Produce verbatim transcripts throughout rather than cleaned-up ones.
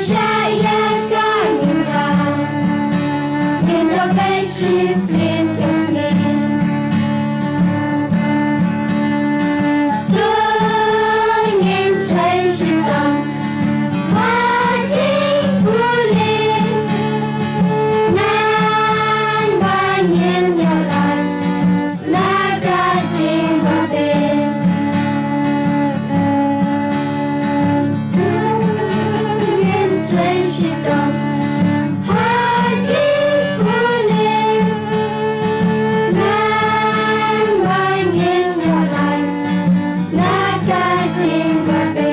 Shah ïa ka ngin rai, ngin jop beit shisien ka sngi. To ngin trei shitom ha jingpule, namar ngin ïoh lait na ka jingbabe. Ngin trei shitom ha jingpule, namar ngin ïoh lait na ka jingbabe.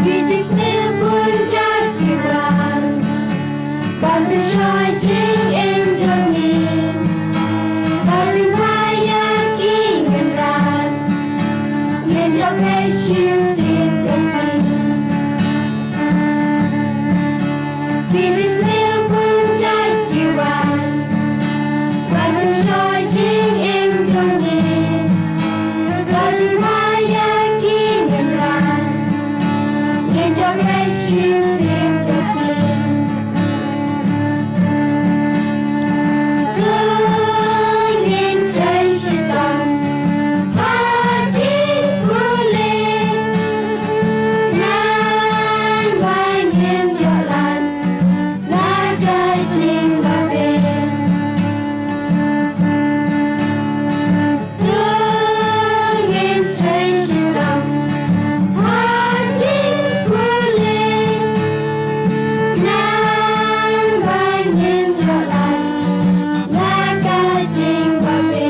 Ki jingsniew bun jait ki wan ban pynshoi jingim jong ngi. Ka jingbha ïa ki ngin rai, ngin jop beit shisien ka sngi. Ki jingsniew bun jait ki wan ban pynshoi jingim jong ngi. Ka jingbha ïa ki ngin rai, ngin jop beit shisien ka sngi. To ngin trei shitom ha jingpule, namar ngin ïoh lait na ka jingbabe. To ngin trei shitom ha jingpule, namar ngin ïoh lait na ka jingbabe.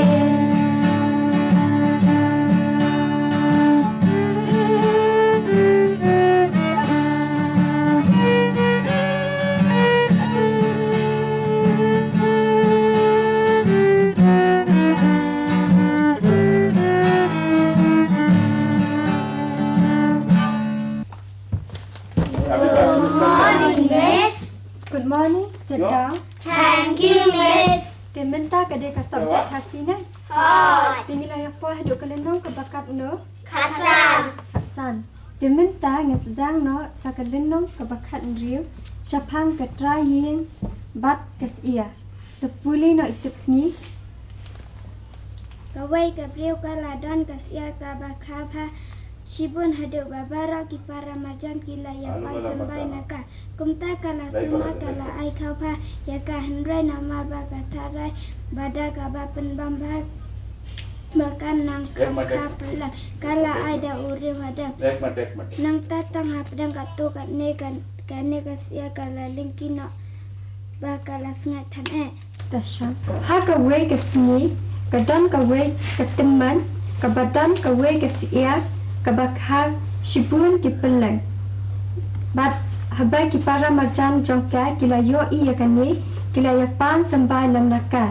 Good morning, Miss. Good morning, sit down. Thank you, Miss. Te mynta ka dei ka subject Khasi ne? Hooid. Te ngi la ïa poi haduh ka lynnong kaba katno? Khatsan. Khatsan. Te mynta ngan sdang noh sa ka lynnong kaba khathynriew shaphang ka trai ïing bad ka syiar. Te pule noh i tip sngi. Kawei ka briew ka la don ka syiar kaba kha bha shibun haduh ba baroh ki para marjan ki la ïa pan symbai na ka. Kumta ka la sumar ka la ai khaw bha ïa ka, hynrei namar ba ka tharai ba da kaba pynbam bha ba kan nang kham kha pynlang, ka la ai da u riew hadam. Nangta tang hapdeng katto katne ka, kane ka syiar ka la lyngkhi noh ba ka la sngaid than eh. Te sha ha kawei ka sngi ka don kawei ka tymmen kaba don kawei ka syiar kaba kha shibun ki pynleng. Bad haba ki para marjan jong ka ki la ïohi ïa kane, ki la ïa pan symbai lem na ka.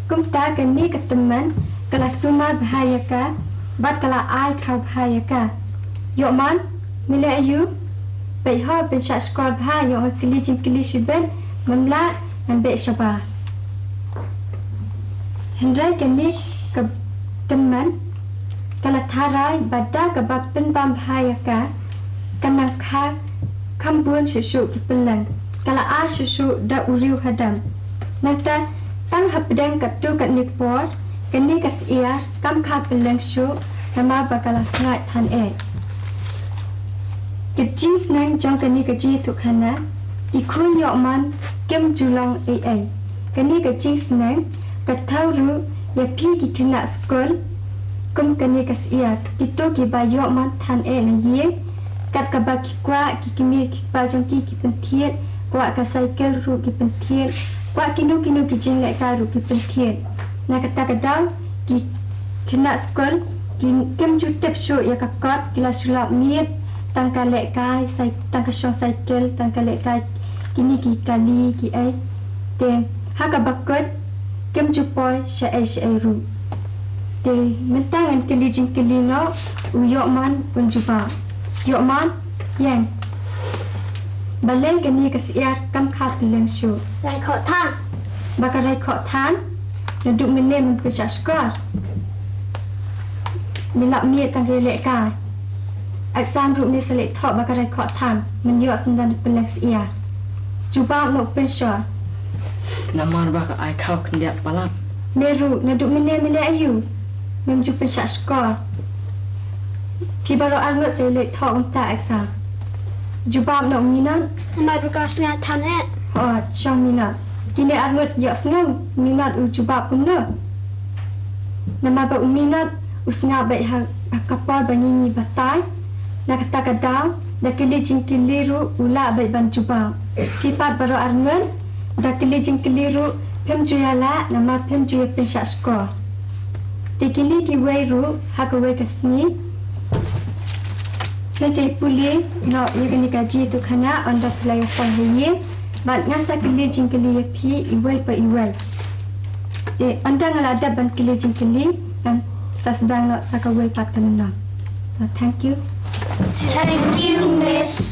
Kumta kane ka tymmen ka la sumar bha ïa ka bad ka la ai khaw bha ïa ka. Ïoh mon, me leh aïu? Beit ho, pynshah shkor bha, ïoh nga kylli jingkylli shibit, ngam lah, ngan beit shabar. Hynrei kane ka tymmen ka la tharai ba da kaba pynbam bha ïa ka, kan nang kha kham bun shuh shuh ki pynleng, ka la ai shuh shuh da u riew hadam. Nangta tang hapdeng katto katne por kane ka syiar kam kha pynleng shuh namar ba ka la sngaid than eh. Ka jingsneng jong kane ka jingïathuhkhana, ki khun ïoh mon kim ju long ei ei. Kane ka jingsneng ka thew ruh ïa phi ki khynnah skul. Kum kane ka syiar, kito kiba ïoh mon than eh na ïing, kat kaba ki kwah ki kmie ki kpa jong ki ki pynthied, kwah ka cycle ruh ki pynthied, kwah kino kino ki jinglehkai ruh ki pynthied. Na kata ka daw ki khynnah skul ki kim ju tip shuh ïa ka kot, ki la shu lap miet tang ka lehkai cy-, tang ka shong cycle, tang ka lehkai kine ki kali ki ei. Te ha kaba kut kim ju poi shaei shaei ruh. Te mynta ngan kylli jingkylli noh u Ïohman un jubab. Ïohman, ïeng. Balei kane ka syiar kam kha pynleng shuh? Rai khoh than. Ba ka rai khoh than? Naduh mynne men pynshah shkor. Me lap miet tang ka lehkai. Exam ruh me sa leit thoh ba ka rai khoh than, men ïoh sngewdon da pylleng syiar. Jubab noh u pynshor. Namar ba ka ai khaw khyndiat palat. Me ruh naduh mynne me leh aïu? Mem ju pynshah shkor. Phi baroh arngut sa leit thoh mynta exam. Jubab noh u Minot. Namar ba ka sngaid than eh. Hooid, shong Minot. Kine arngut ïohsngew, Minot u jubab kumno? Namar ba u Minot u sngap beit ha, ha ka por ba ngi ngi batai. Na kata ka daw, da kylli jingkylli ruh u lah beit ban jubab. Phi pat baroh arngut, da kylli jingkylli ruh phim ju ïa lah, namar phim ju ïa pynshah shkor. Te kine kiwei ruh ha kawei ka sngi. Phin sa ïa pule noh ïa kane ka jingïathuhkhana ynda phi la ïoh poi ha ïing. Bad ngan sa kylli jingkylli ïa phi iwei pa iwei. Te ynda nga la dep ban kylli jingkylli, ngan sa sdang noh sa kawei pat ka lynnong. So, thank you. Thank you, Miss.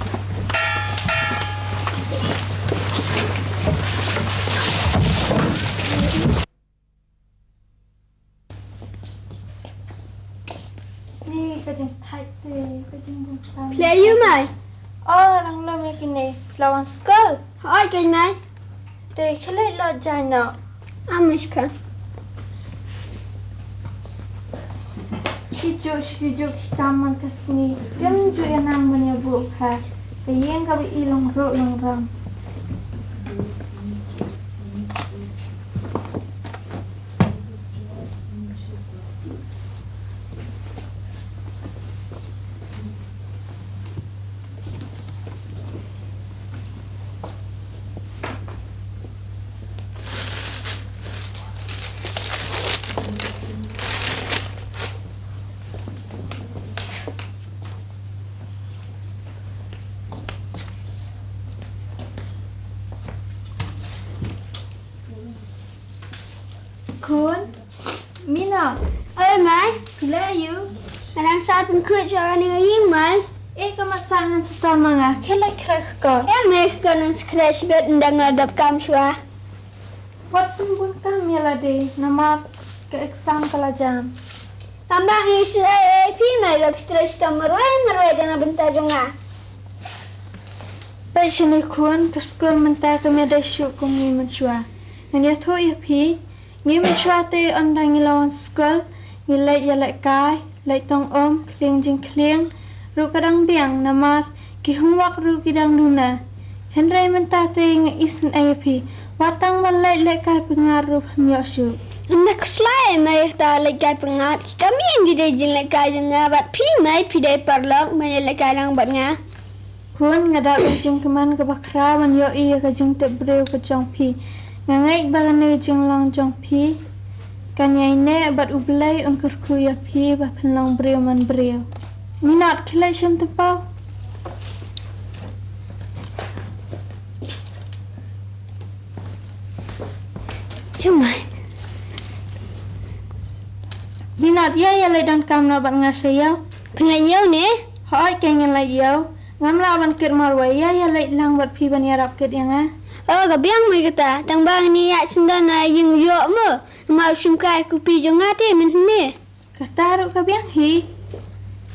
Ni ka jingthait te, ka jingbun kam. Phi leh aïu, Mei? Oh, nang lum ïa kine. Phi la wan skul? Hooid, keiñ, Mei. Te khie leit lok jaiñ noh. Am, Miss, phi. Ki juh, ki juh ki kam man ka sngi. Kim juh ïa nang ban ïa buh pha. Ka ïing kaba i long ruh long rong. Khun, Minot. Oi, Mei. Phi leh aïu? Nga dang sah pynkhuid sha kane ka ïing, Mei. Eh, ka mat sah ngan sa sah ma nga. Khie leit khreh ka kot. Em, Mei, ka kot ngan sa khreh shibit ynda nga dep kam shuwa. Wat pynbun kam ïa lade, namar ka exam ka la jan. Tang ba ngi sngewsih ïa phi, Mei, ba phi trei shitom marwei marwei da na bynta jong nga. Peit shane khun, ka skul mynta kam ïadei shuh kum ngi mynshuwa. Ngan ïathuh ïa phi, ngi mynshuwa te ynda ngi la wan skul, ngi leit ïalehkai, leit tong um, khlieng jingkhlieng ruh ka dang biang namar ki homework ruh ki dang duna. Hynrei mynta te nga isynei ïa phi, wat tang ban leit lehkai pyngngad ruh phim ïoh shuh. Ynda khuslai, Mei, kata lehkai pyngngad, ki kam ïeng ki dei jinglehkai jong nga bad phi, Mei, phi dei paralok, Mei, lehkai lang bad nga. Khun, nga da ka jingkmen kaba khraw ban ïohi ïa ka jingtip briew ka jong phi. Nga ngeit ba kane ka jinglong jong phi kan ïai neh bad U Blei un kyrkhu ïa phi ba phin long briew man briew. Minot, khie leit shim tympew. Jumai. Minot, ïa, ïa leit donkam noh bad nga sha ïew. Phin leit ïew ne? Hooid, keiñ ngan leit ïew. Ngam lah ban kit marwei, ïa, ïa leit lang bad phi ban ïarap kit ïa nga. Oh, ka biang Mei kata. Tang ba ngi ïa sngewdon na ïing ïoh mo. Namar u shim kai kopi jong nga te mynhynne. Kata ruh ka biang hi.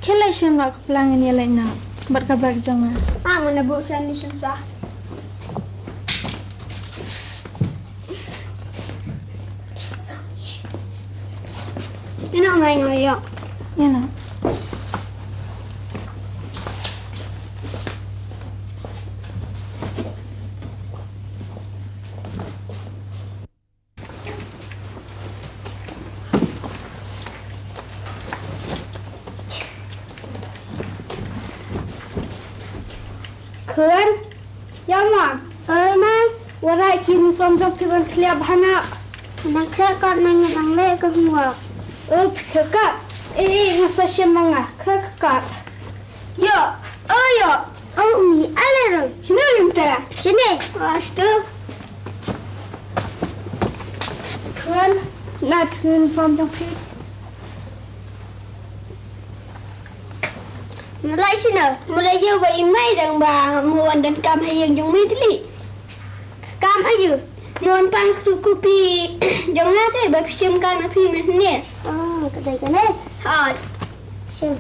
Khie leit shim noh ka plang, ngan ïa leit noh bad ka bag jong nga. Ah, ngan buh shane shisha. Ïa noh Mei, nga ïoh. Ïa noh. Khun. Ïa ma. Oi ma. Wat rai ki uniform jong phi ban khlieh bha noh. Nang khlieh kot, nang nang leh ka homework. Oh, khlieh kot. Eh, eh, nga sa shim ma nga. Khlieh kot. Ïoh, oh ïoh. Oh, mi, ale rong. Shino lim tara. Shine. Astu. Khun, na khun form jong phi. Malai shino, malai ïoh ba i Mei dang ba mo wan donkam ha ïing jong mi tylli. Kam aïu, mo wan pan ktu kopi jong nga te ba phi shim kam ha phi mynhynne. Oh, ka dei kane. Hooid. Shim.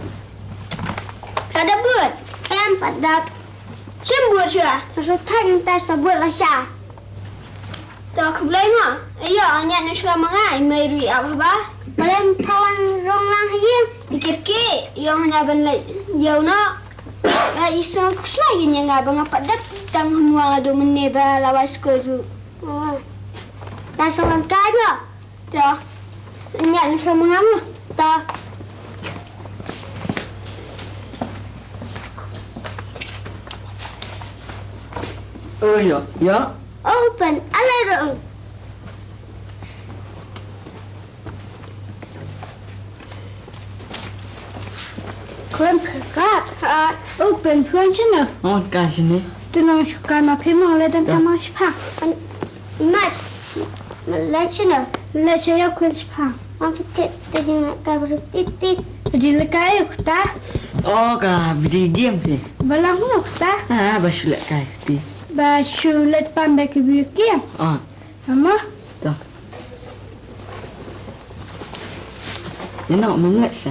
Ka Da bud. Em pat dap. Shim bud shuwa. Ka shu thait mynta sa bud la sha. To khublei mo. Ayo, nya nu shuwa ma nga, i mei ruh i ap haba. Balei phalang rong lang ha ïing. Dikir ki, ïong hanya ban leit ïew noh. Ba i song khuslai ïa nga ba nga pat dap tang hmua nga du mynne ba la wai skul ruh. Oh. La song kai mo. To. Nya ni sama ngam. To. Oh ya, ya. Open. Alai rong. Kren kat. Ha. Open. Kren sini. Oh, ka sini. Tu nang suka ma phi mo le dan ta ma spa. Mat. Mat, leit shano? Leit sha ïew khun shipang. Wan pynthep te jingngeit ka briew pit pit. Ka jingngeit ka ïew kata. Oh, ka video game phi. Ba lang mo kata. Ah, ba shu leit kai kti. Ba shu leit pan ba ki video game. Ah. Mama. Ta. Ïa no, mem leit sha.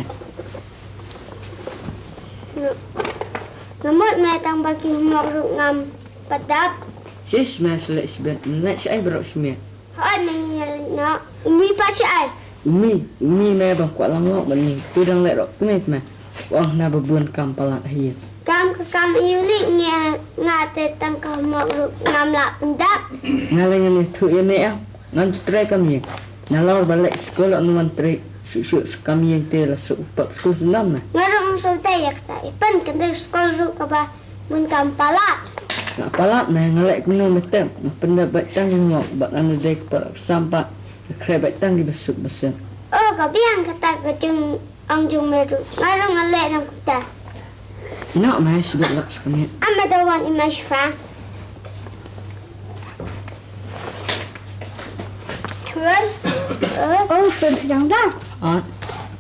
Namut me tang ba ki hmok ruh ngam pat dap. Sis me shu leit shibit, mem leit sha ai baroh shimiet. Hooid me ngi ïa leit noh. U Mi pat sha ai. U Mi, u Mi me bym kwah lang noh bad ngi. Tu dang leit rok tmiet me. Ong na ba bun kam palat hi. Kam ka kam ïu lih ngi nga te tang ka hmok ruh ngam lah pyndap. Nga lei ngan ïathuh ïa me em. Ngan shu trei kam ïing. Nalor ba leit skul ym wan trei shuh shuh sa kam ïing te la shu u pep skul snem na. Nga ruh ngam sngewthuh ïa kata. I pyn kynduh skul ruh kaba bun kam palat. Nga palat me, nga leh kumno me tep. Nga pyndep beit tang ki ngok bad nga dei ka para ka sam pat. Nga khreh beit tang kiba suk ba suk. Oh, ka biang kata ka jingong jong me ruh. Nga ruh nga leh nang kumta. Ïa no me, shu beit lok sha ka miet. Am me da wan i mei shipang. Kren. Oh, pynthep dang. Ah.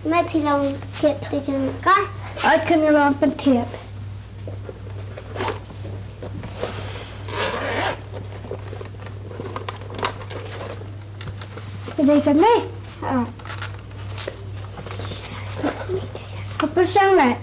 Me phi long thied te jong ka. Ai kane long pynthep. Ka dei kane. Ah. Ka pyrshang leh.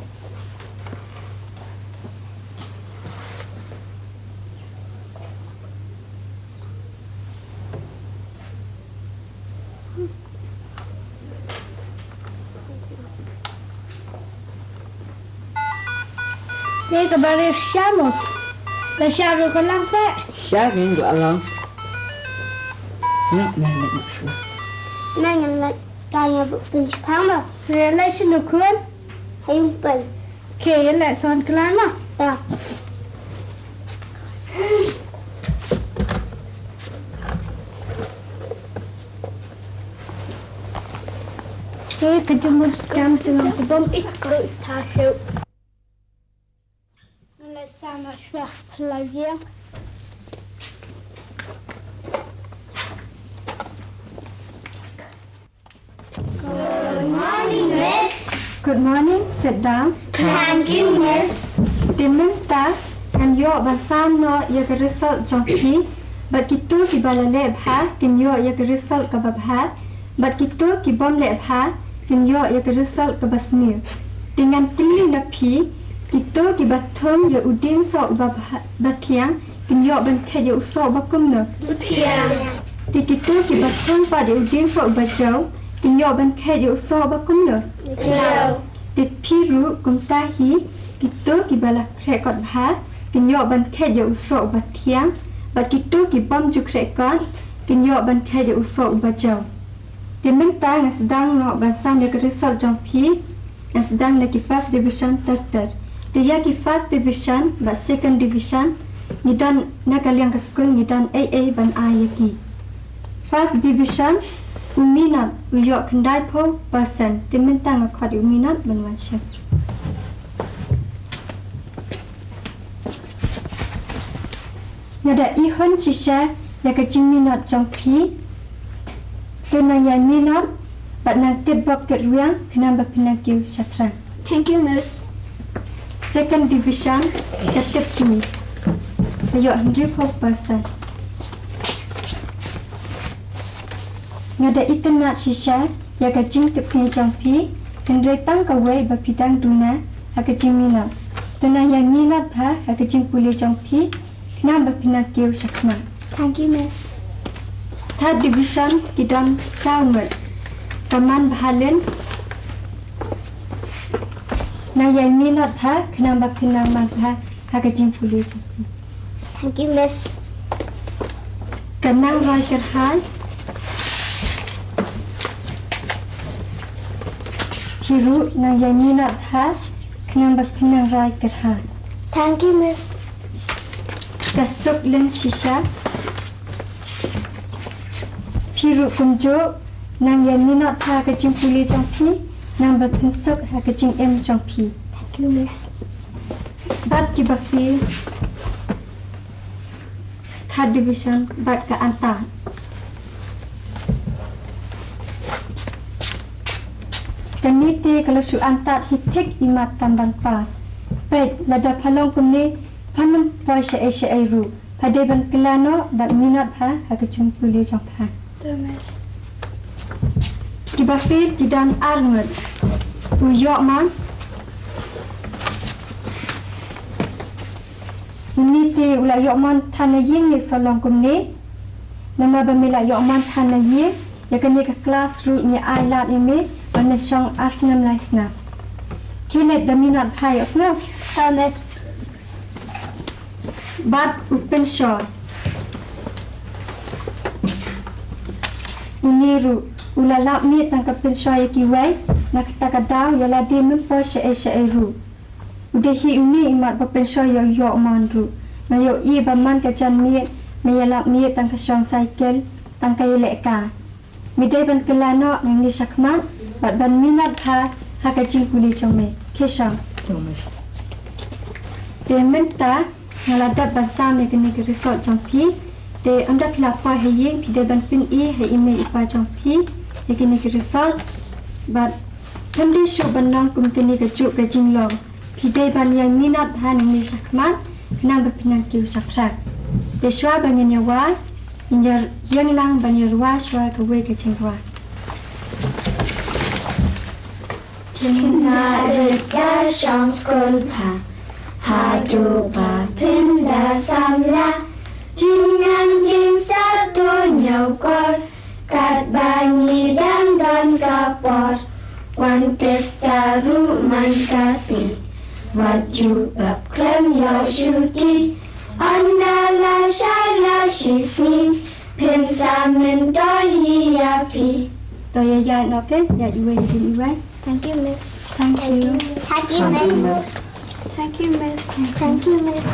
Te ka ba rif sha mo. La sha ruh ka lang se. Sha kin ka lang. Nak nak nak nak shu. Nang yang nak tanya bu pun shipang ba. Relation no kun. Hayung pun. Okay, ïa leh son klan ma. Ta. Okay, ka jumur skam tu nang tu bom ik kru ik ta shu. Leh sama shwa pelagiang. Good morning, Miss. Good morning, sit down. Thank you, Miss. Te mynta ngan ïoh ban sam noh ïa ka result jong phi. Bad kito kiba la leh bha kin ïoh ïa ka result kaba bha. Bad kito ki bym leh bha kin ïoh ïa ka result kaba sniew. Te ngan kylli na phi, kito kiba thung ïa u dieng soh uba bha, ba thiang, kin ïoh ban khet ïa u soh ba kumno? Ba thiang. Te kito kiba thung pat ïa u dieng soh uba jew, kin ïoh ban khet ïa u soh ba kumno? Jew. Te phi ruh kumta hi, kito kiba la khreh kot bha, kin ïoh ban khet ïa u soh uba thiang, bad kito ki bym ju khreh kot, kin ïoh ban khet ïa u soh uba jew. Te mynta nga sdang noh ban sam ïa ka result jong phi, nga sdang na ki first division ter ter. Te ïa ki first division bad second division, ngi don na ka liang ka skul ngi don ei ei ban ai ïa ki. First division, u Minot, u ïoh khyndai phew percent. Te mynta nga khot ïa u Minot ban wan shim. Nga da ihon shisha ïa ka jingminot jong phi. To nang ïa minot bad nang tip bok tip rwiang khnang ba phin nang kiew shaphrang. Thank you, Miss. Second division, ka tip sngi. Ka ïoh hynriew phew percent. Nga da itynnad shisha ïa ka jingtip sngi jong phi, hynrei tang kawei ba phi dang duna ha ka jingminot. Te nang ïai minot bha ha ka jingpule jong phi, khnang ba phin nang kiew shakhmat. Thank you, Miss. Third division ki don saw ngut. Ka Man Bhalin. Nang ïai minot bha, khnang ba phin nang man bha ha ka jingpule jong phi. Thank you, Miss. Ka Nang Roi Kyrhai. Phi ruh nang ïai minot bha, khnang ba phin nang roi kyrhai. Thank you, Miss. Ka Suk Lin Shisha. Phi ruh kumjuh, nang ïai minot bha ha ka jingpule jong phi, khnang ba phin suk ha ka jingim jong phi. Thank you, Miss. Bad kiba phi third division bad ka Antad. Kane te ka la shu antad hi thik imat tam ban pass. Peit, lada pha long kumne, pha ym poi shaei shaei ruh. Pha dei ban kylla noh bad minot bha ha ka jingpule jong pha. To, Miss. Kiba phi ki don ar ngut. U Ïohman. Une te u la ïoh mon than na ïing ne shu long kumne. Namar ba me la ïoh mon than na ïing, ïa kane ka klas ruh ngi ai lad ïa me ban shong ar snem lai snem. Kine da minot bha ïohsngew. To, Miss. Bad u Pynshoi. Une ruh u la lap miet tang ka pynshoi ïa kiwei, na kata ka daw ïa lade ym poi shaei shaei ruh. U dei hi une imat ba pynshoi ïa u Ïohman ruh. Me ïohi ba man ka janmiet me ïa lap miet tang ka shong saikel, tang ka ïalehkai. Me dei ban kylla noh nangne shakhmat bad ban minot bha ha ka jingpule jong me. Khie shong. To, Miss. Te mynta nga la dep ban sam ïa kine ki result jong phi. Te ynda phi la poi ha ïing phi dei ban pyni ha i mei i pa jong phi ïa kine ki result. Bad phim dei shuh ban long kum kine kajuh ka jinglong. Phi dei ban ïai minot bha nangne shakhmat, khnang ba phin nang kiew shaphrang. Te shuwa ba ngin ïa wai, ngin ïa ïeng lang ban ïa rwai shuwa kawei ka jingrwai. Khynnah rit da shong skul bha, haduh ba phin da samla, jingngeit jingstad to ñiew kor, katba ngi dang don ka por. Wan test ruh man ka sngi, wat ju bap khlem ïoh shuti, ynda la shai la shi sngi, phin sa myntoi hi ïa phi. To ïa ïaid noh, okay? Ïaid iwei, ïaid iwei. Thank you, Miss. Thank you. Thank you, Miss. Thank you, Miss. Thank you, Miss.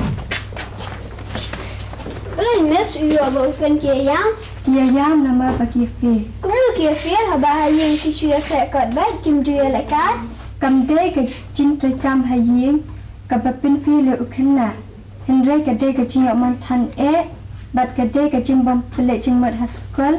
Balei Miss u ïoh ba u Ken ki ïam? Ki ïam namar ba ki fail. Kumno ki fail, haba ha ïing ki shu ïakhreh kot bad kim ju ïalehkai? Kam dei ka jingtreikam ha ïing kaba pynfail ïa u khynnah. Hynrei ka dei ka jingïoh man than eh, bad ka dei ka jingbym pynleit jingmut ha skul,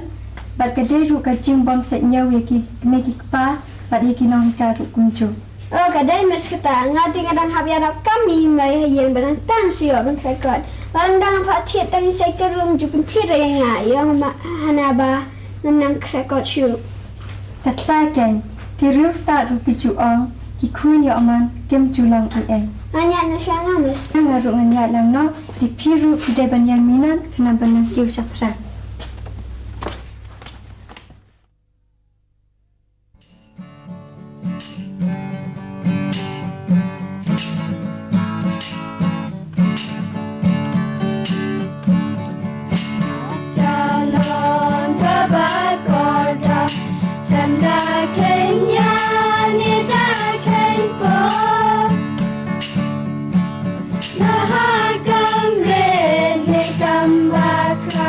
bad ka dei ruh ka jingbym sait ñiew ïa ki kmie ki kpa, bad ïa ki nonghikai ruh kumjuh. Oh, ka dei Miss kata, nga te nga dang hap ïarap kam i mei ha ïing ba dang tang shu ïoh ban khreh kot. Bad ynda nga phah thied tang i saikel ruh ym ju pynthied ïa nga, ïa nga ma hana ba ngam nang khreh kot shuh. Kata kein, ki riewstad ruh ki ju ong, ki khun ïoh man kim ju long ei ei. Ngan ïaid noh sha nga, Miss. Nga ruh ngan ïaid lang noh, te phi ruh phi dei ban ïai minot, khnang ban nang kiew shaphrang. Na ha kam rit ne kam bakla,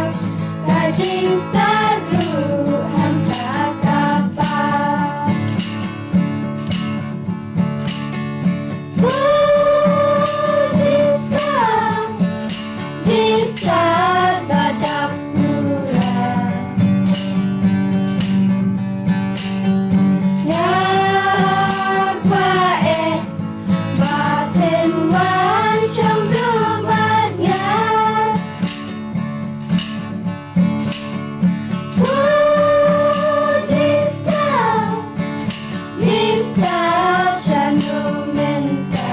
ka jingstad ruh hangta ka ba. Oh, jingstad, jingstad ba dap pura. Nga kwah eh ba phin wan shong bad nga. Oh, jingstad, jingstad shano mynta.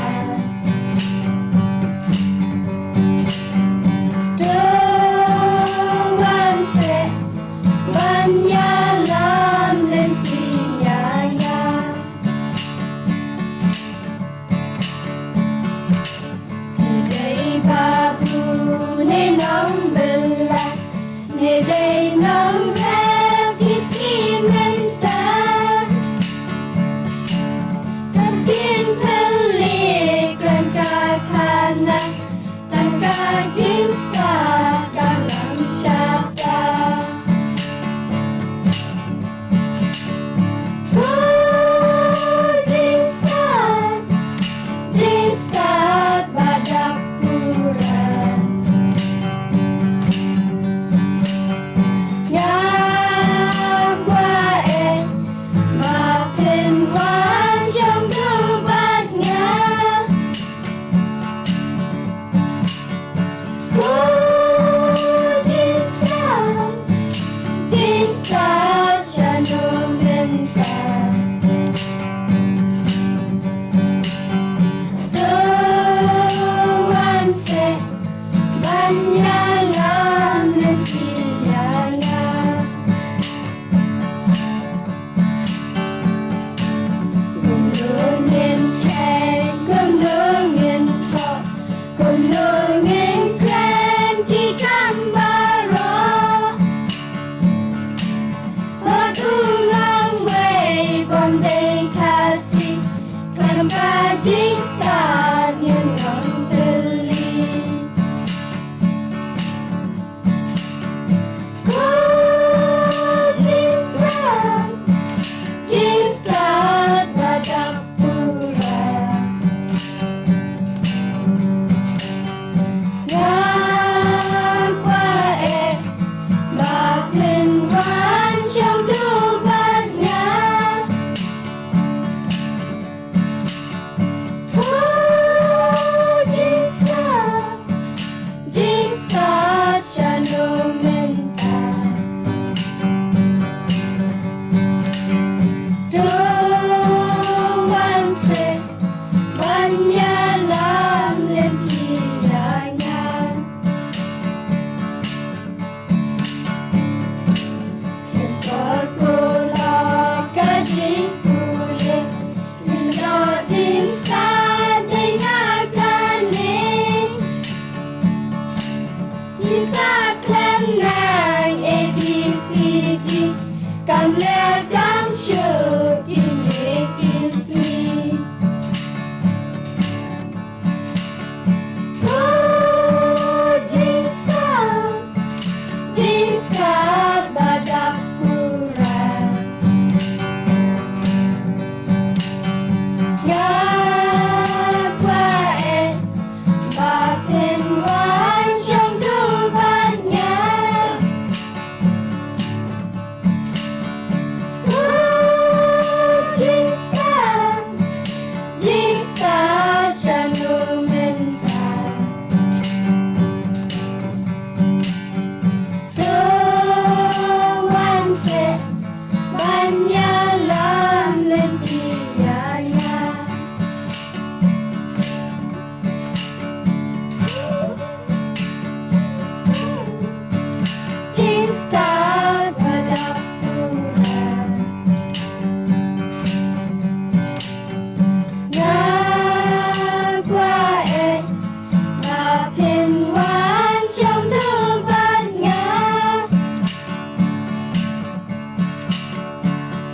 Ne dei nongrep ki sngi mynta. Ka ktien thylliej kren ka khana, tang ka jingstad ka lam shata. Ko jingstad, jingstad ba dap pura. Nga kwah eh ba phin wan shong du bad nga. Ko jingstad, jingstad shano mynta. To wan seh ban ïalam lynti ïa nga. Kumno ngin trei, kumno ngin thoh, kumno ngin kren ki kam baroh. Wat u nang wei bym dei Khasi, khlem ka jingstad ngin ym thylli. Ko jingstad, jingstad ba dap pura. Nga kwah eh ba phin wan shong du bad nga. Ko jingstad, jingstad shano mynta. To wan seh ban ïalam lynti ïa nga. Kyntu ko la ka jingpule, kyntu jingstad dei na kane. Jingstad khlem nang A B C D, kam ler kam shuh kine ki sngi. Ko jingstad, jingstad ba dap pura. Nga kwah eh ba phin wan shong du bad nga. Ko jingstad, jingstad shano mynta. To wan seh ban ïalam lynti ïa nga. Jingstad ba dap pura. Nga kwah eh ba phin wan shong du bad nga.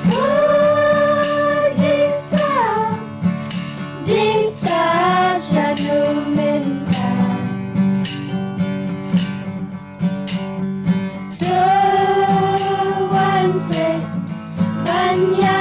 Ko jingstad, jingstad shano mynta. To wan seh ban ïa